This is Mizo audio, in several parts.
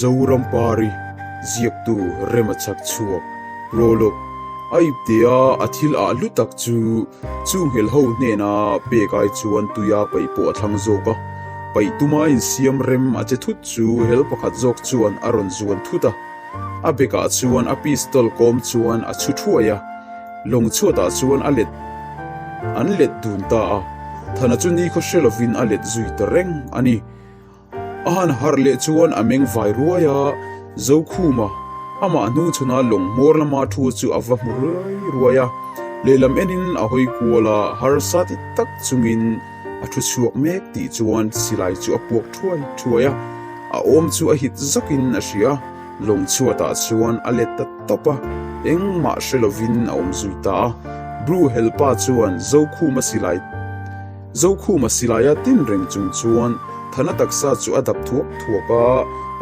Zoram Pari ziaktu Rema chak chhuak Prologue a iptea a thil ah hlu tak chu chu nghelh ho hnena pek ai chuan tuia paih pawh a thlang zawk a, paih tuma insiam rem a che thut chu hel pakhat zawk chuan a rawn zuan thut a, a bekah chuan a pistol kawm chuan a chhu thuai a. Lawng chhuatah chuan a let an let dun ta a, Thana chu nikhaw hre lovin a let zui ta reng a ni. A han harh leh chuan a meng vai ruai a, Zokhuma, amah hnungchhuna lawng hmawr lama thu chu a va hmu ruai ruai a, lehlam enin a hawi kual a, harsa ti tak chungin a thu chhuak mek tih chuan silai chu a puak thuai thuai a, a awm chu a hit zakin a hria. Lawng chhuatah chuan a let ta tawp a, engmah hre lovin a awm zui ta a. Bru helpa chuan Zokhuma silai Zokhuma silaia tin reng chung chuan Thana taksa chu a dap thuak thuak a,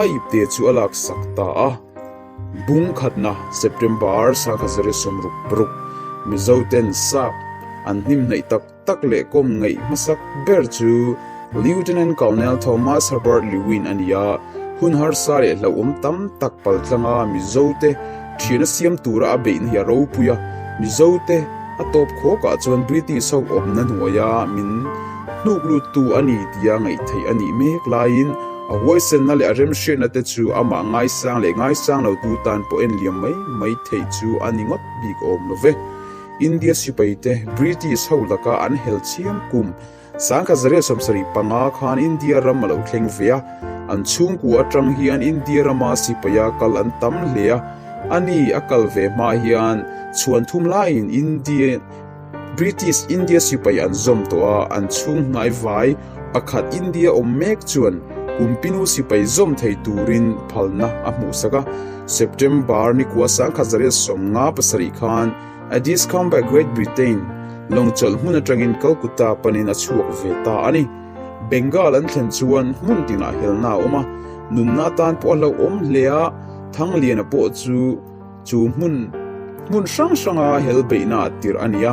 a ipte chu a laksak ta a. Bung khatna September sangkhat zariat 66 Mizoten sap an hnim hnaih tak tak leh kawm ngaih hmasak ber chu Lieutenant Colonel Thomas Herbert Lewin a ni a, hun harsa leh hlauhawm tam tak paltlanga Mizote thiana siam tura a beihna hi a ropui a, Mizote a tawp khawkah chuan British ho awmna hnuaia min hnuk luttu a ni tia ngaih theih a nih mek laiin a huaisenna leh a remhriatna te chu amah ngaisang leh ngaisang lotu tan pawh enliam mai mai theih chu a ni ngawt bik awm lo ve. India sipaite British ho laka an hel chiam kum 1975 khan India ram a lo thleng ve a, an chhungkua atang hian India rama sipaia kal an tam hle a, a ni a kal ve hma hian chhuan thum laiin India British India sipai an zawm tawh a, an chhung hnai vai pakhat India awm mek chuan kumpinu sipai zawm thei turin phalna a hmuhsak a, September nikua 1957 khan Addis Combat Great Britain lawng chawlh hmun atangin Calcutta panin a chhuak ve ta a ni. Bengal an thlen chuan hmun tinah helna a awm a, nunna atan pawh a hlauhawm hle a, Thangliana pawh chu chu hmun hmun hrang hranga hel beihna a tirh a ni a,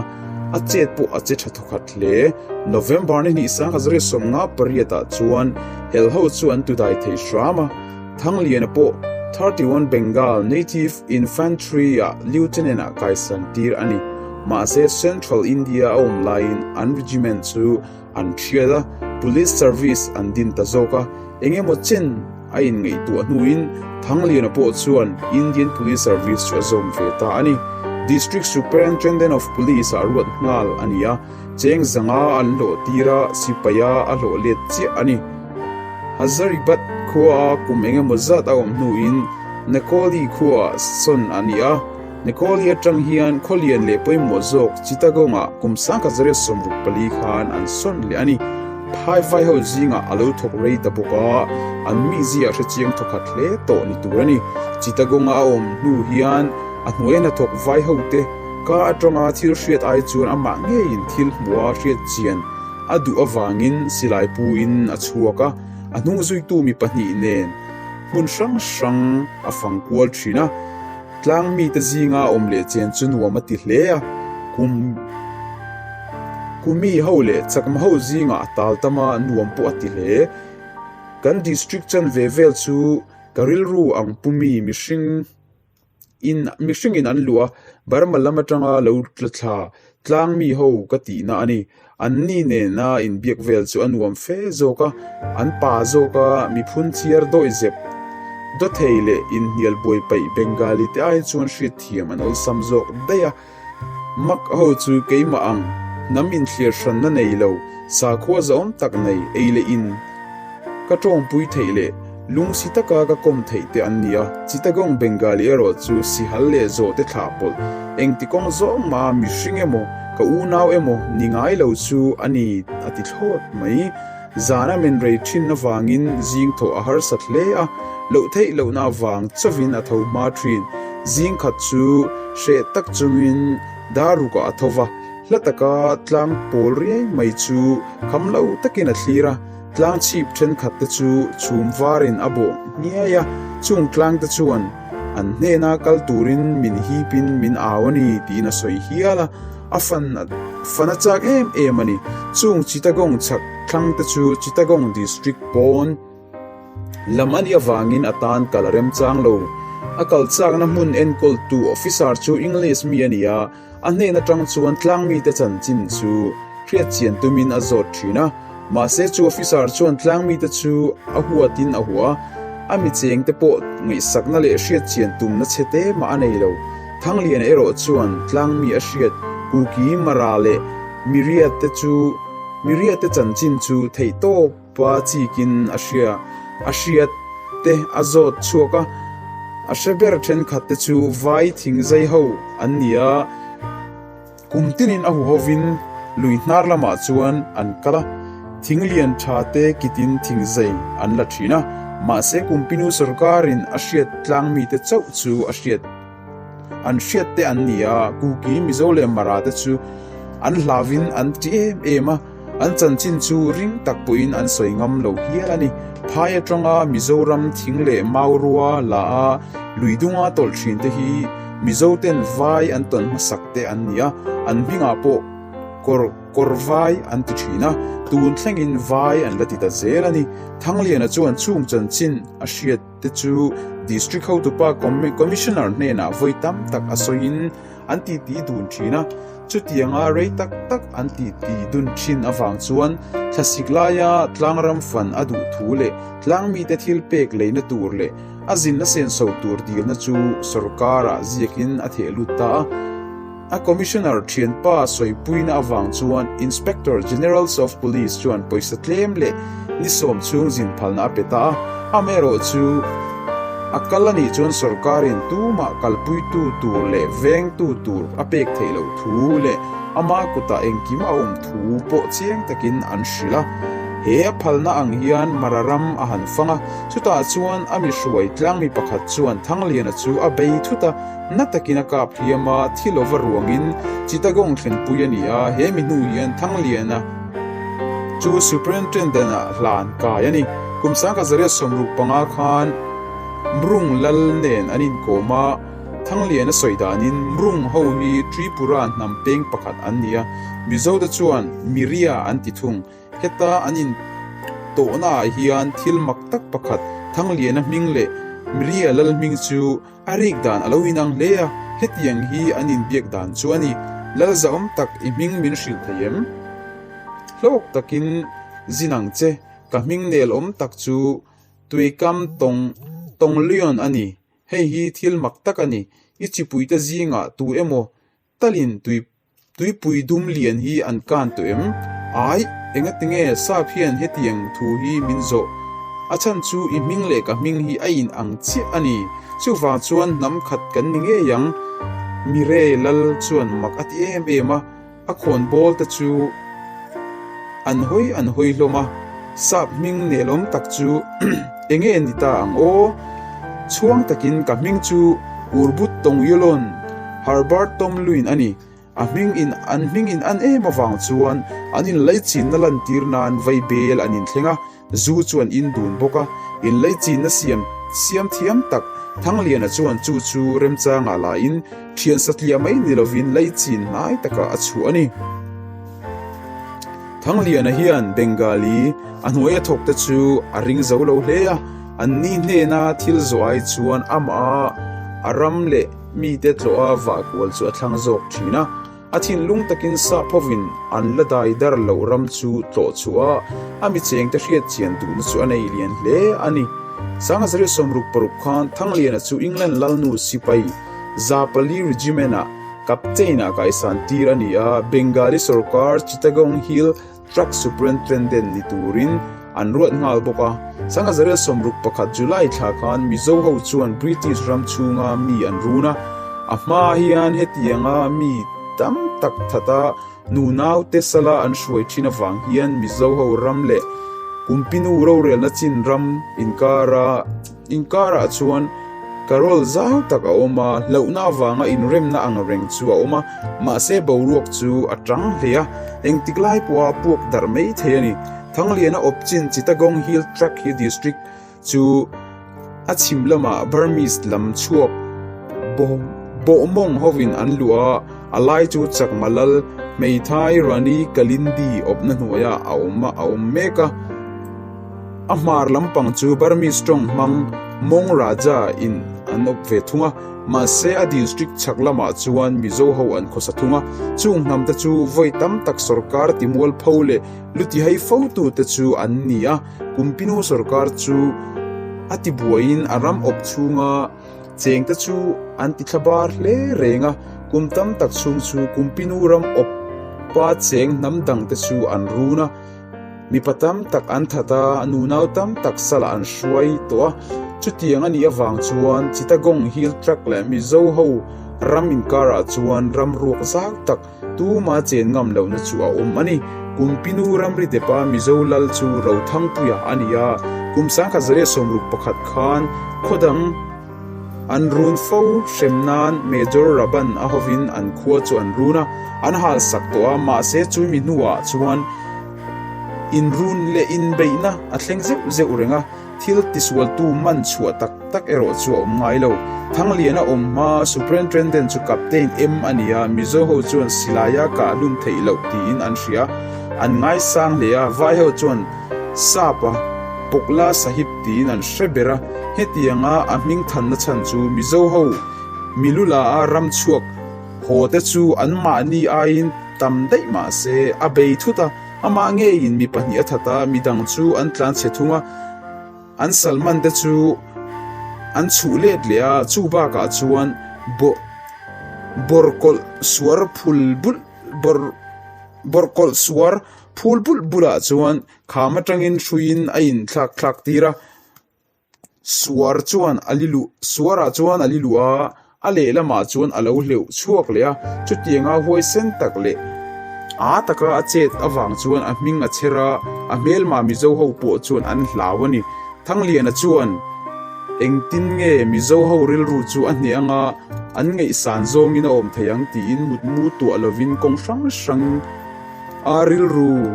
a chet pawh a che tha thawkhat hle. November ni hnih 1958 ah chuan hel ho chu an tudai thei hram a, Thangliana pawh 31 Bengal Native Infantry-ah Lieutenant-ah kaisan tir a ni. Mahse, Central India a awm laiin an regiment chu an thial a, Police Service an din ta zawk a. Eng emaw chen a inngaihtuah hnuin Thangliana pawh chuan Indian Police Service chu a zawm ve ta a ni. District Superintendent of Police-ah ruat nghal a ni a, cheng zanga an hlawh tir a, sipaia a hlawh let chiah a ni. Hazaribagh khua kum eng emaw zat a awm hnuin Nekoli khuaah sawn a ni a. Nekoli atang hian khawlian leh pawimawh zawk Chittagong-ah kum 1964 khan an sawn leh a ni. Phai vai ho zingah a lo thawk rei ta bawk a, an mizia hre chiang thawkhat hle tawh ni tur a ni. Chittagong-a a awm hnu hian a hnuaia hnathawk vai hote ka atanga thil hriat ai chuan amah ngeiin thil hmuha hriat chian A duh avangin silai puin a chhuak a, a hnungzuitu mi pahnih nen hmun hrang hrang a fang kual thin a. Tlang mite zinga awm leh chen chu nuam a ti hle a, kum kumi ho leh chakma ho zingah a tal tam a, nuam pawh a ti hle. Kan district chanve vel chu ka rilru ang pumi mihring. In mihringin an luh a, Burma lam atanga lo tla thla tlang mi ho ka tihna a ni. An ni nena inbiak vel chu a nuam fe zawk a, an pa zawk a, miphun chiar dawi zep dawthei leh inhnial buai paih Bengali te ai chuan hriatthiam an awlsam zawk daih a. Mak ho chu keimah ang, hnam inthliar hranna nei lo, sakhua zahawm tak nei, ei leh in ka tawngpui theih leh lungsi taka ka kawm theih te an ni a. Chittagong Bengali erawh chu sihal leh zawhte thlah pawlh, engti kawng zawng mah mihring emaw, ka unau emaw ni ngai lo chu a ni a ti thlawt mai. Zan a men rei thin avangin zing thawh a harsat hle a, loh theih lohna avang chauhin a tho hma thin. Zing khat chu hreh tak chungin darukah a tho va, hla taka tlang pawl riai mai chu kham lo takin a thlir a, tlang chhip thenkhat te chu chhum varin a bawh nghiai a, chung tlang te chuan an hnena kal turin min hipin min au a ni tiin a sawi hial a. A fan fan a chak em em a ni. Chung Chittagong chhak thlang te chu Chittagong District pawn. Lam a nih avangin a tan kal a remchang lo. A kal chakna hmun enkawltu officer chu English mi a ni a, a hnen atang chuan tlangmite chanchin chu hriatchian tumin a zawt thin a. Mahse chu officer chuan tlangmite chu a huatin a hua a, a mi chengte pawh ngaihsakna leh hriatchian tumna chhe te mah a nei lo. Thangliana erawh chuan tlangmi a hriat Kuki Mara leh Miriate chu Miriate chanchin chu theihtawp Pa chikin a hria, a hriat te a zawt chhuak a, a hre ber thenkhat te chu vai thing zai ho an ni a, kum tinin a huhovin lui hnar lamah chuan an kal a, thing lian tha te kitin thing zai an la thin a, mahse kumpinu sorkarin a hriat tlang mite chauh chu a hriat an hriat te an ni a, Kuki, Mizo leh Mara te chu an hlauvin an ti em em a. An chanchin chu ring tak pawhin an sawi ngam lo hial a ni. Phai atanga Mizoram thing leh maurua la a lui dunga tawlh thin te hi Mizo ten vai an tawn hmasak te an ni a, an hmingah pawh kawr kawr vai an ti thin a, tun thlengin vai an la ti ta zel a ni. Thangliana chuan chung chanchin a hriat te chu District hotupa Commissioner hnenah vawi tam tak a sawiin an titi dun thin a, chutianga rei tak tak an titi dun thin avang chuan thlasik laia tlangram fan a duh thu leh tlangmite thil pek leina tur leh a zinna senso tur dilna chu sorkarah ziakin a theh lut ta a. A Commissioner thianpa sawipuina avang chuan Inspector Generals of Police chuan pawisa tlem leh ni sawm chhung zin phalna a pe ta a, amaherawh chu a kal a nih chuan sorkarin tumah kalpuitu tur leh vengtu tur a pek theih loh thu leh ama kutah engkim a awm thu pawh chiang takin an hrilh a. He a phalna ang hian Mara ram a han fang a, chutah chuan a mi hruai tlangmi pakhat chuan Thangliana chu a bei thut a, Na takin a kap hliam a, thi lova ruangin Chittagong thlenpui a ni a, he mi hnu hian Thangliana chu Superintendent-ah hlan kai a ni. Kum sangkhat 165 khan Mrung Lal nen an inkawm a, Thangliana sawi danin Mrung ho hi Tripura hnam peng pakhat an ni a, Mizote chuan Miria an ti thung. Heta an in tawhna ah hian thil mak tak pakhat Thangliana hming leh Miria Lal hming chu A rik dan a lo inang hle a, hetiang hi an inbiak dan chu a ni. Lal zahawm tak i hming min hrilh thei em? Hlawk takin zin ang che, ka hming nel awm tak chu Tuikam Tawng Tawnglion a ni. Hei hi thil mak tak a ni. I chipuite zingah tu emaw talin tui Tuipui dum lian hi an kan tawh em? Ai, engatinge sap hian hetiang thu hi min zawh? A chhan chu i hming leh ka hming hi a in ang chiah a ni. Chuvang chuan hnam khat kan ni ngei ang. Mire lal chuan mak a ti em em a, a khawn bawl te chu an hawi an hawi hlawm a. Sap hming nelawm tak chu enge ni ta ang aw? Chhuang takin ka hming chu Urbut Tongyulon. Herbert Tomlin a ni. A hming in an hming in an em avang chuan an inlaichinna lantir nan vei bel an inthleng a, zu chu an in dun bawk a. Inlaichinna siam siam thiam tak Thangliana chuan chu chu remchangah lahin thian satliah mai ni lovin laichin hnai takah a chhuah a ni. Thangliana hian Bengali a hnuaia thawk te chu a ring zo lo hle a, anni hnena thil zawh ai chuan amah a ram leh Mite tlawha vah kual chu a thlang zawk thin a, a thinlung takin sap hovin an la dai dar loh ram chu tlawh chhuah a, a mi chengte hriat chian duhna chu a nei lian hle a ni. Sangazari 66 khan Thangliana chu England Lalnu sipai Zapali Regiment-ah Captain-ah kaisan tir a ni a, Bengali sorkar Chittagong Hill Truck Superintendent ni turin an ruat nghal bawk a. 1961 July thla khan Mizo ho chuan British ram chhunga mi an run a, a hma hian hetianga mi tam tak thata nunaute sala an hruai thin avang hian Mizo ho ram leh Kumpinu rorelna chin ram inkara Inkarah chuan Carol zau tak a awm a, hlauhna avanga inremna ang reng chu a awm a, mahse boruak chu a tang hle a, engtik lai pawha puak darh mai thei a ni. Thangliana awp chin Chittagong Hill Tract hi district chu a chhim lamah Burmese lam chhuak bawhmawng hovin an luh a, a lai chu Chakma Lal Hmeithai Rani Kalindi awpna hnuaiah a awm a, a awm mek a. A hmar lampang chu Burmese tawng hmang Mong Raja in an awp ve thung a, mahse a district chhak lamah chuan Mizo ho an khawsa thung a, chung hnam te chu vawi tam tak sorkar timualpho leh lutihai fotu te chu an ni a, Kumpinu sorkar chu a tibuaiin a ram awp chhunga cheng te chu an tithla bar hle reng a, kum tam tak chhung chu Kumpinu ram awpa cheng hnam dang te chu an run a. Mipa tam tak an that a, nunau tam tak salah an hruai tawh a. Chutiang a nih avang chuan Chittagong Hill Tract leh Mizo ho ram inkarah chuan ram ruak zau tak tuma chen ngam lohna chu a awm a ni. Kumpinu ramri depa Mizo lal chu Rothangpuia a ni a, kum 1961 khan khaw dang An run fo hrem nan Major Raban a hovin an khua chu an run a, an hal sak tawh a, mahse chumi hnuah chuan inrun leh inbeihna a thleng zeuh zeuh reng a, thil tisualtu man chhuah tak tak erawh chu a awm ngai lo. Thangliana awm hma Superintendent chu Captain M a ni a, Mizo ho chuan silaia kah hlum theih loh tiin an hria, an ngaisang hle a, vai ho chuan Sap a, Pokla Sahib tiin an hre ber a, hetianga a hming thanna chhan chu Mizo ho Milula a ram chhuak haw te chu an mahni aiin tam daih mah se a bei thut a, amah ngeiin mi pahnih a that a, midang chu an tlan chhe thung a, an salman te chu an chhuh let leh a, chu bakah chuan bawrkawlh suar phul bulh bawrkawlh suar Phul bulh bulah chuan kham atangin hruiin a inthlak thlak tir a, suar chuan a li luh suarah chuan a li luh a, a lehlamah chuan a lo hleuh chhuak leh a, chutianga huaisen tak leh a taka a chet avang chuan a hming a chher a, a hmelma Mizo ho pawh chuan an hlau a ni. Thangliana chuan engtin nge Mizo ho rilru chu a hneh anga an ngaihsan zawngin a awm thei ang tiin mutmu tuah lovin kawng hrang hrang A rilru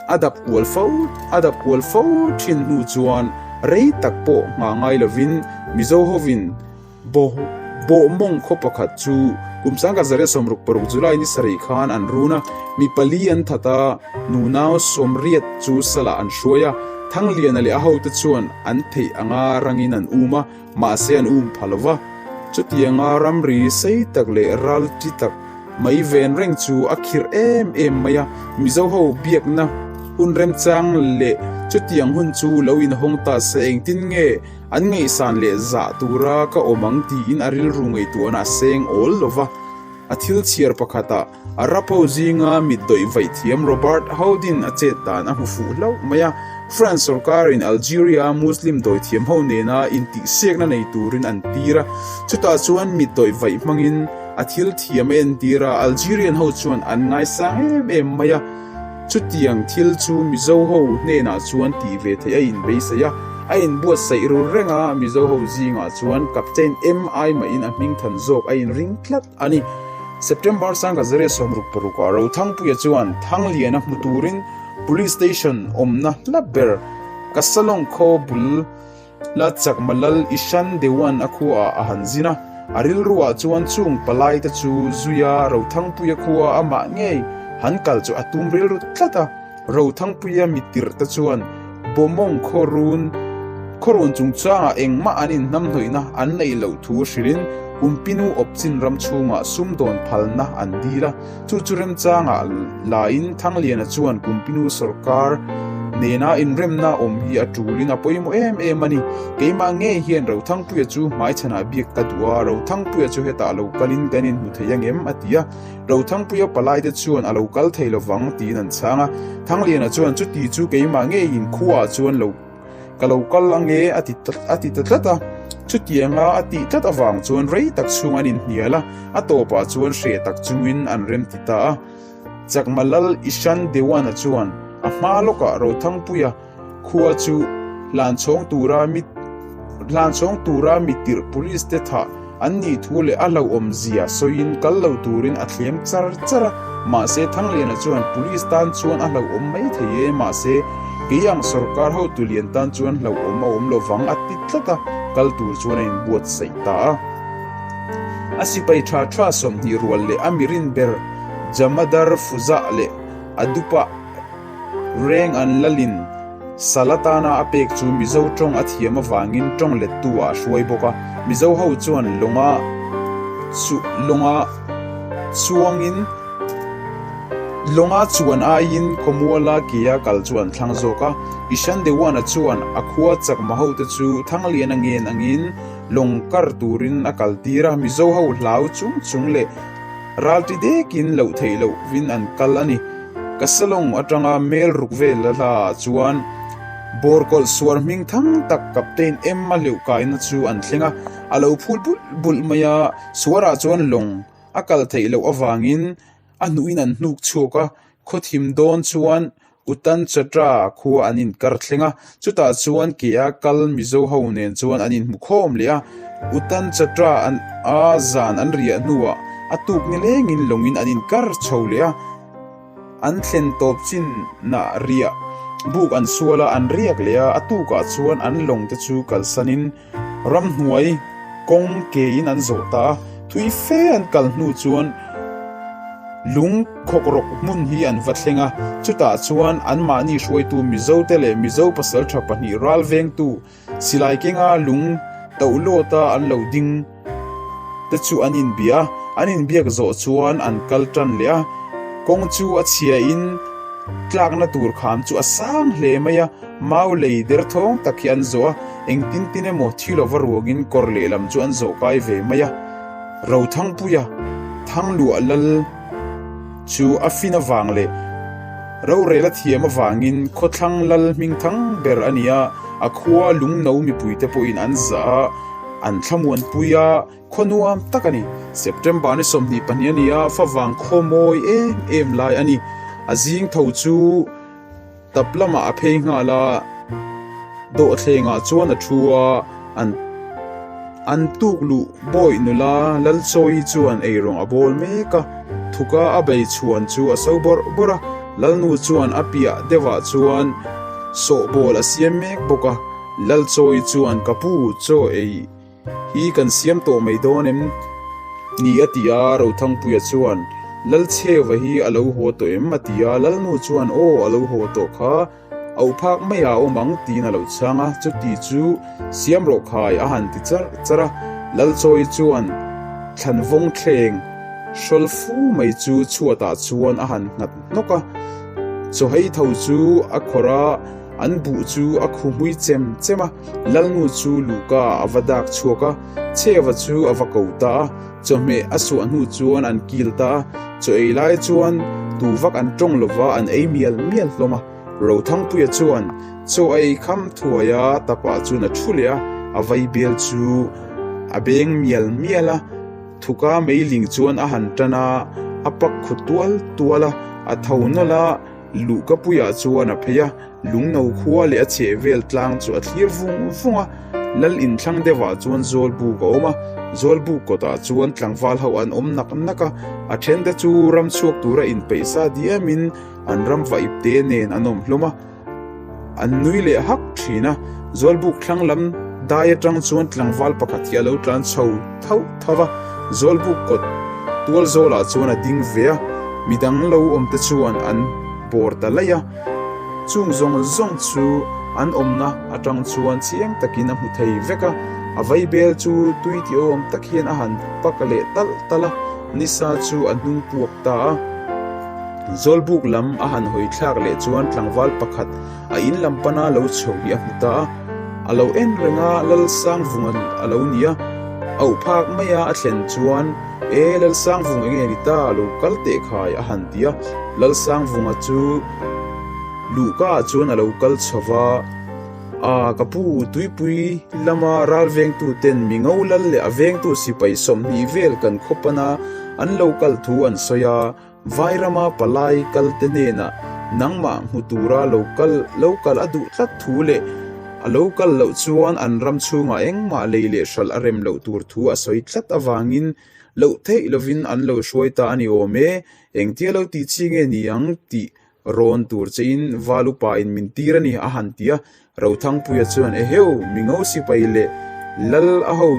a dap kual fo a dap kual fo thin hnu chuan rei tak pawh nghah ngai lovin Mizo hovin Bawhmawng khaw pakhat chu kum 1966 July ni sarih khan an run a, mi pali an that a, nunau sawmriat chu salah an hruai a, Thangliana leh a hote chuan an theih anga rangin an um a, mahse an um pha lo va. Chutianga ramri sei tak leh ral chi tak mai ven reng chu a khirh em em mai a, Mizo ho biakna hun remchang leh chutiang hun chu lo inhawng ta se engtin nge an ngaihsan leh zah tura ka awm ang tiin a rilru ngaihtuahna a seng awl lo va. A thil chhiar pakhatah Arab ho zinga mit dawih vaih thiam Robert Houdin a chet dan a hmu fuh hlauh mai a, France sorkarin Algeria-a Muslim dawithiam ho nena intihsiakna nei turin an tir a, chutah chuan mit dawih vaih hmangin a thil thiam a entir a, Algerian ho chuan an ngaisang em em mai a, chutiang thil chu Mizo ho hnenah chuan tih ve theih a inbeisei a, a inbuatsaih rur reng a, Mizo ho zingah chuan Captain MI mahin a hmingthan zawk a inring tlat. A ni. September 1966 ah Rothangpuia chuan Thangliana hmu turin Police Station awmna hla ber Kasalong khaw bul la Chakma Lal Ishan Dewan a khuaah a han zin a. A rilruah chuan chung palai te chu zuia Rothangpuia khua amah ngei han kal chu a tum rilru tlat a. Rothangpuia mitirh te chuan Bawmawng khaw run khaw run chungchangah engmah an inhnamhnawihna an neih loh thu hrilhin Kumpinu awpchin ram chhungah sumdawn phalna an dil a, chu chu remchangah lain Thangliana chuan Kumpinu sawrkar nena inremna awm hi a tulin a pawimawh em em a ni. Keimah ngei hian Rothangpuia chu hmaichhanah biak ka duh a, Rothangpuia chu hetah lo kalin kan inhmu thei angem? a ti a. Rothangpuia palaite chuan a lo kal thei lovang tiin an chhang a, Thangliana chuan chuti chu keimah ngeiin khuaah chuan lo ka lo kal ange a ti a ti ta tlat a, chutianga a tih tlat avang chuan rei tak chhung an inhnial a, a tawpah chuan hreh tak chungin an rem ti ta a. Chakma Lal Ishan Dewana chuan a hma lawkah Rothangpuia Khua chu hlanchhawng tura mi hlanchhawng tura mi tirh police te thah an nih thu leh a hlauhawm zia sawiin kal lo turin a thlem char char a, mahse Thangliana chuan police tan chuan a hlauhawm mai thei e, mahse kei ang sawrkar hotu lian tan chuan hlauhawm a awm lovang a ti tlat a, kal tur chuan a inbuatsaih ta a. A sipai tha tha 20 rual leh a mirin ber Jamadar Fuzah leh a dupa Reng an lalin. Sal atana a pek chu Mizo tawng a thiam avangin tawng lettu ah a hruai bawk a. Mizo ho chuan lawnga chu lawnga chuangin lawnga chuan aiin khawmuala kea kal chu an thlang zawk a. Ishan Dewan-a chuan a khua chakma hote chu Thanglian a ngen angin lawng kar turin a kal tir a. Mizo ho hlau chung chung leh Ralti dekin loh theih lohvin an kal a ni. Ka salong atanga mel ruk vel la hla ah chuan Bawrkawlh suar hming thang tak Captain M a hleuh kaina chu an thleng a, a lo phul bulh bulh mai a, suarah chuan lawng a kal theih loh avangin a hnuhin an hnuk chhuak a, khawthim dawn chuan Utanchatra khua an inkar thleng a, chutah chuan kea kal Mizo ho nen chuan an inhmu khawm leh a. Utanchatra an a zan an riah hnuah a tuk ni lengin lawngin an inkar chho leh a, an thlen tawp chinah riah buk an sual a, an riak leh a, a tukah chuan an lawng te chu kalsanin Ramhnuai kawng kein an zawh ta a, thui fe an kal hnu chuan lung khawkrawk hmun hi an va thleng a, chutah chuan anmahni hruaitu Mizote leh Mizo pasaltha pahnih ral vengtu silai kenga lung toh lawta an lo ding te chu an inbia a, an inbiak zawh chuan an kal tan leh a, kawng chu a chhia in tlakna tur kham chu a sang hle mai a, mau lei derthawng tak hi an zawh a, engtin tin emaw thi lova ruangin kawr lehlam chu an zawh kai ve mai a, Rothangpuia Thangluah lal chu a fin avang leh rorel a thiam avangin khawthlang lal hmingthang ber a ni a, a khua lungno mipuite pawhin an zah a. An thlamuanpui a, khaw nuam tak a ni. September ni 22 a ni a, favang khaw mawi em em lai a ni. A zing tho chu tap lamah a phei nghal a, dawhthlengah chuan a thu a, an an tuk luh bawi nula Lalchawi chuan eirawng a bawl mek a, thuka a bei chhuan chu a so bawrh bawrh a, Lalnu chuan a piah deuhah chuan sawhbawl a siam mek bawk a. Lalchawi chuan ka pu chaw ei hi kan siam tawh mai dawn em ni a ti a, Rothangpuia chuan Lalchheva hi a lo haw tawh em a ti a, Lalnu chuan aw a lo haw tawh kha auh phak mai ah a awm ang tiin a lo chhang a, chuti chu siam rawh khai a han ti charh charh a, Lalchawi chuan thlanvawng thleng hrawl fu mai chu chhuatah chuan a han nghat hnawk a, chawhei tho chu a khawrh a. An buh chu a khu hmui chem chem a, Lalnu chu luhka ah a va dak chhuak a, Chheva chu a va ko ta a, chawhmeh a suah hnu chuan an kil ta a, chaw ei lai chuan tu vak an tawng lova an ei mial mial hlawm a, Rothangpuia chuan chaw a ei kham thuai a, tapah chuan a thu leh a, a vaibel chu a beng mial mial a, thuka meiling chuan a han tan a, a pak khu tual tual a, a tho nawlh a. Luhkapuiah chuan a phei a, lungno khua leh a chheh vel tlang chu a thlir vung vung a. Lal inthlang deuhah chuan Zawlbuk a awm a, Zawlbuk kawtah chuan tlangval ho an awm nak nak a, a thente chu ram chhuak tura inpeih sa diamin an ram va ipte nen an awm hlawm a. An nui leh hak thin a, Zawlbuk thlang lam dai atang chuan tlangval pakhat hi a lo tlan chho thauh thauh a, Zawlbuk kawt tual zawlah chuan a ding ve a, midang lo awm te chuan an bawr ta laih a, chung zawng zawng chu an awmna atang chuan chiang takin a hmu thei vek a, a vaibel chu tui ti awm tak hian a han pak leh talh talh a, nisa chu a hnung puak ta a. Zawlbuk lam a han hawi thlak leh chuan tlangval pakhat a in lam pana lo chho hi a hmu ta a, a lo en reng a, Lalsangvunga a lo ni a, auh phak mai a a thlen chuan E Lalsangvung eng nge ni ta, lo kal teh khai a han ti a, Lalsangvunga chu luhka ah chuan a lo kal chho va, A ka pu, tuipui lama ral vengtu ten mi ngo lal leh a vengtu sipai 20 vel kan khaw pana an lo kal thu an sawi a, Vairama palai kalte hnenah nangmah hmu tura lo kal lo kal a duh tlat thu leh a lo kal loh chuan an ram chhungah engmah lei leh hralh a rem loh tur thu a sawi tlat avangin loh theih lovin an lo hruai ta a ni awm e, engtia lo tih chi nge ni ang tih rawn tur chein val upa in min tir a ni a han ti a, Rothangpuia chuan Eheu, mi ngo sipai leh lal a ho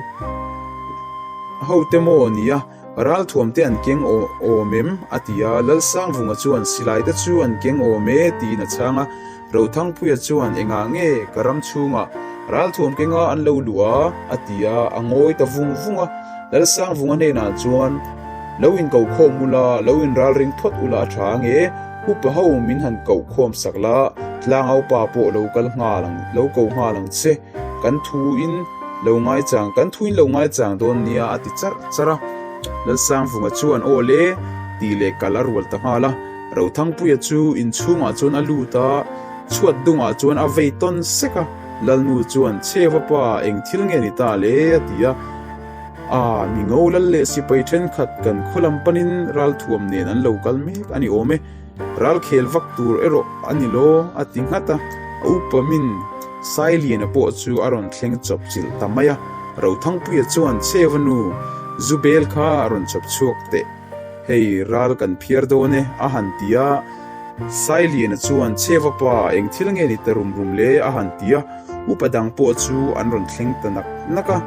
ho te maw ni a, ralthuam te an keng awm em? a ti a, Lalsangvunga chuan Silai te chu an keng awm e tiin a chhang a. Rothangpuia chuan engah nge ka ram chhungah ralthuam kenga an lo luh a? a ti a, a ngawi ta vung vung a. Lalsangvunga hnenah chuan, Lo inko khawm ula, lo inralring phawt ula a tha ange, upa ho min han koh khawm sak la, tlangaupa pawh lo kal nghal ang, lo ko nghal ang che, kan thu in lo ngaichang, kan thu in lo ngaichang dawn nia a ti charh charh a. Lalsangvunga chuan, Aw le, tih leh kal a rual ta nghal a. Rothangpuia chu inchhungah chuan a lut a, chhuat dungah chuan a vei tawn sek a. Lalnu chuan, Chheva pa, eng thil nge ni ta le? a ti a. A, mi ngo lal leh sipai thenkhat kan khaw lam panin ralthuam nen an lo kal mek a ni awm e. Ral khel vak tur erawh a ni lo, a ti nghat a. A upa min Sailiana pawh chu a rawn thleng chawp chilh ta mai a. Rothangpuia chuan, Chheva nu, zu bel kha a rawn chawp chhuak teh. Hei, ral kan phiar dawn e, a han ti a. Sailiana chuan, Chheva pa, eng thil nge ni ta rum rum le? a han ti a. Upa dang pawh chu an rawn thleng ta nak nak a.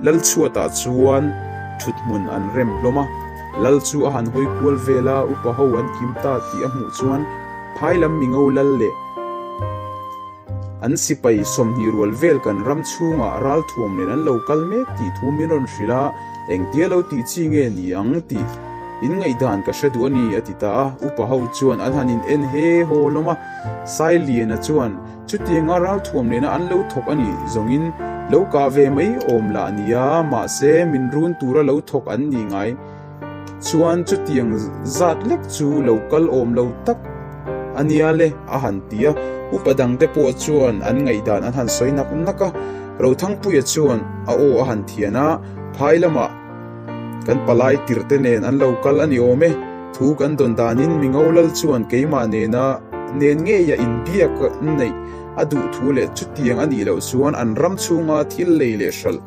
Lal chhuatah chuan thut hmun an rem hlawm a. Lal chu a han hawi kual vel a, upa ho an kim ta tih a hmuh chuan phai lam mingo lal leh an sipai 20 rual vel kan ram chhungah ralthuam nen an lo kal mek tih thu min rawn hrilh a, engtia lo tih chi nge ni ang tih in ngaihdan ka hre duh a ni a ti ta a. Upa ho chuan an han in en he haw hlawm a, Sailiana chuan Chutianga ralthuam nena an lo thawk a nih zawngin lo kah ve mai awm lah nia, mahse min run tura lo thawk an nih ngai chuan chutiang zat lek chu lo kal awm lo tak a nia le a han ti a. Upa dangte pawh chuan an ngaihdan an han sawi nak nak a, Rothangpuia chuan a aw a han thian a, phai lamah Kan palai tirte nen an lo kal a ni awm e. Thu kan dawn danin Mingo Lal chuan keimah nena nen ngeia inbiak neih a duh thu leh chutiang a nih loh chuan an ram chhunga thil lei leh hralh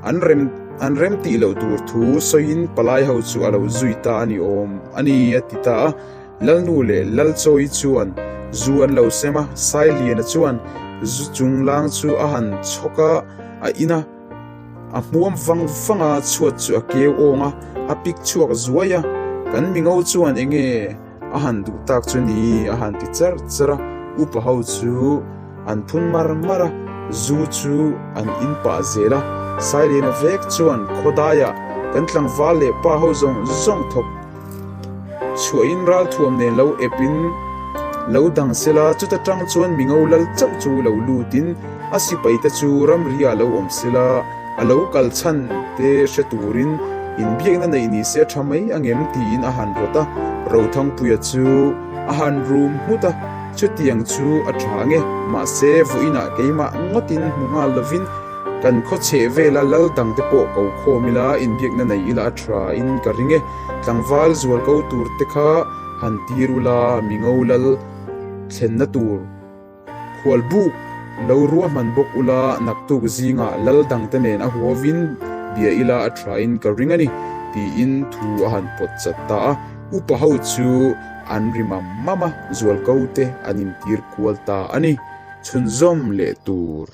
an rem an rem tih loh tur thu sawiin palai ho chu a lo zui ta a ni awm a ni a ti ta a. Lalnu leh Lalchawi chuan zu an lo sem a, Sailiana chuan zu chunglang chu a han chhawk a, a in a. A hmuam vang vang a, chhuat chu a keu awng a, a pik chhuak zuai a, kan mingo chuan enge a han duh tak chu ni a han ti char char a, upa ho chu an phun mar mar a, zu chu an in pah zel a, Sailena vek chuan khawdaiah kan tlangval leh pa ho zawng zawng thawk Chhuahin ralthuam nen lo epin lo dang sela, chuta tang chuan mingo lal chauh chu lo lutin a sipaite chu ramriah lo awm sela, a lo kal chhan te hre turin inbiakna neih ni se a tha mai angem tiin a han rawt a, Rothangpuia chu a han rum nghut a, chutiang chu a tha ange, mahse vawiinah keimah ngawtin hmu nghal lovin Kan khaw chheh vela lal dangte pawh ko khawm ila, inbiakna nei ila a tha in ka ring e. Tlangval zual ko tur te kha han tir ula, mingo lal thlenna tur khual buk lo ruahman bawk ula, naktuk zingah lal dangte nen a huavin bia ila a tha in ka ring a ni, tiin thu a han pawt chat ta a. Upa ho chu an ri mam mam a, zual ko te an intir kual ta a ni. Chhunzawm leh tur.